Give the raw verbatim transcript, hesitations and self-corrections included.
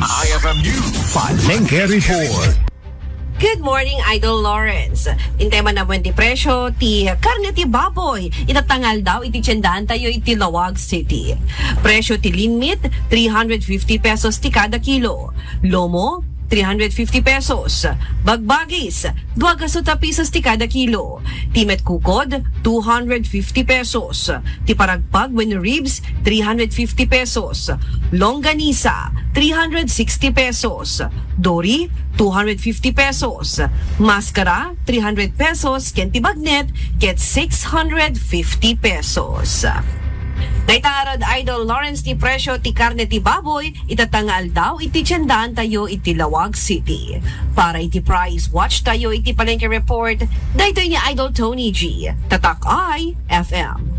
I F M News. Palengke Report. Good morning, Idol Lawrence. Intay man ammo ti presyo ti karne ti baboy ita nga aldaw iti tiendahan tayo iti Laoag City. Presyo ti lean meat, three hundred fifty pesos ti kada kilo. Lomo, three hundred fifty pesos. Bagbagis, dua ket sangpulo pesos ti kada kilo. Ti met kukod, two hundred fifty pesos. Ti paragpag wenno ribs, three hundred fifty pesos. Longganisa, three hundred sixty pesos. Dori, two hundred fifty pesos. Maskara, three hundred pesos. Ken ti bagnet, ket six hundred fifty pesos. Dayta ngarud, Idol Lawrence, ti presyo ti karne ti baboy ita nga aldaw iti tiendahan tayo iti Laoag City. Para iti price watch tayo iti Palengke Report, daytoy ni Idol Tony G, Tatak I F M.